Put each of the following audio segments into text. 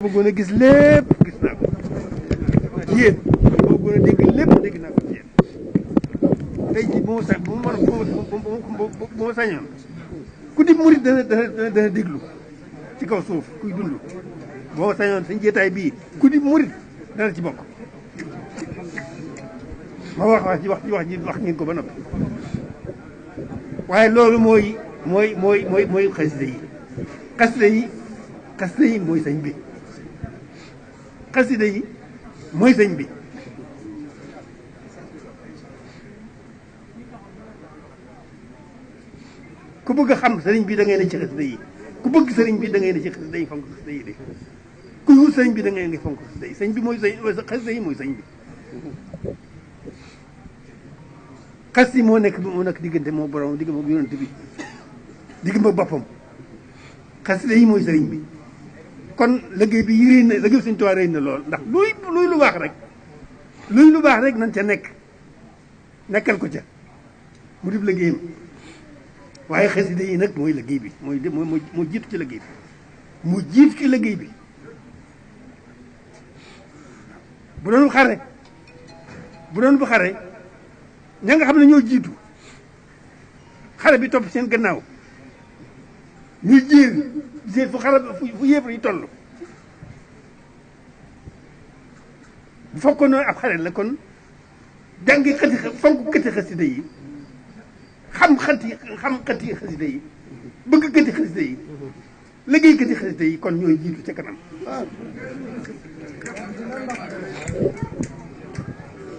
bëggoon a gis lépp gis naa ko ci yéen li ma bëggoon a dégg lépp dégg naa ko ci yéen tey jii bu ma sañoon ku di murit dana déglu ci kaw suuf kuy dund boo sañoon sañ jeetaay bii ku di murit dana ci bokk ma wax ngeen ko ba noppi waaye loolu mooy xasida yi xasida yi mooy sëñ bi xasida yi mooy sëñ bi ku bëgg a xam sëriñ bi da ngay ne ci xasida yi ku bëgg sëriñ bi da ngay ne ci xasida yi fonk xasida yi de ku wut sëriñ bi da ngay ne fonk xasida yi sëñ bi mooy xasida yi mooy sëñ bi xas yi moo nekk diggante moo borom digg ma yonent bi digg ma boppam xasida yi mooy sëriñ bi kon liggéey bi réy na liggéey Sëriñ Tuubaa réy na lool ndax luy lu baax rek nañ ca nekkal ko ca mu dib liggéeyam waaye xasida yi nag mooy liggéey bi moo jiitu ci liggéey bi mu jiitu ci liggéey bi bu doon bu xare ña nga xam ne ñoo jiitu xare bi topp seen gannaaw ñuy jéer fu xare fu yéefar yi toll bu fekkoon ne ab xare la kon jàngi fonk këti xasida yi xam xati xasida yi bëgg këti xasida yi liggéey këti xasida yi kon ñooy jiitu ca kanam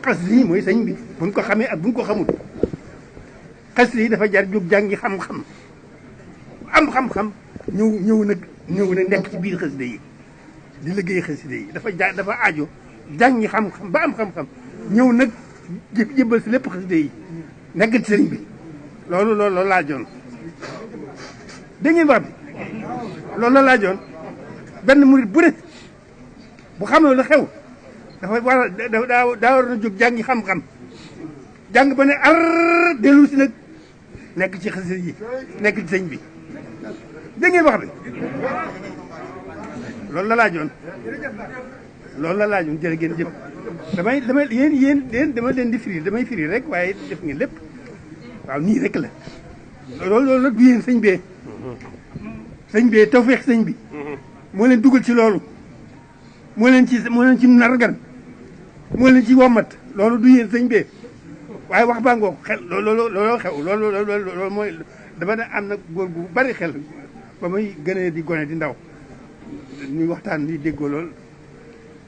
xasida yi mooy sëñ bi buñ ko xamee ak buñ ko xamul xasida yi dafa jar jóg jàngi xam-xam am xam-xam ñëw nag nekk ci biir xasida yi di liggéey xasida yi dafa aajo jàngi xam-xam ba am xam-xam ñëw nag jébbal si lépp xasida yi nekk ci sëriñ bi loolu laajoon dégg ngeen wax bi loolu la laajoon benn murit bu ne bu xamee lu xew dafa daa war na jóg jàngi xam-xam jàng ba ne ar dellu si nag nekk ci xasida yi nekk ci sëñ bi dégg ngeen wax bi loolu la laajoon jërë ngeen jëf damay yéen dama leen di firi damay firi rek waaye def ngeen lépp waaw nii rek la loolu nag du yéen sëñ bee tawfeex sëñ bi moo leen dugal ci loolu moo leen ci nargan moo leen ci wommat loolu du yéen sëñ bee waaye wax baa ngoo xel looloo xew loolu mooy dama ne am na góor gu bari xel ba muy gënee di gone di ndaw ñuy waxtaan di déggoo lool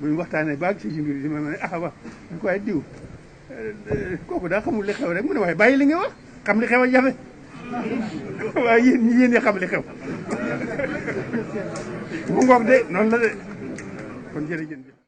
bu ñu waxtaanee baag si mbir yi ma ne wax ñu ko waaye diw kooku daa xamul li xew rek mu ne waaye bàyyi li nga wax xam li xew a jafe waaye yéen ñi xam li xew mu ngoog de noonu la de kon jërëjëf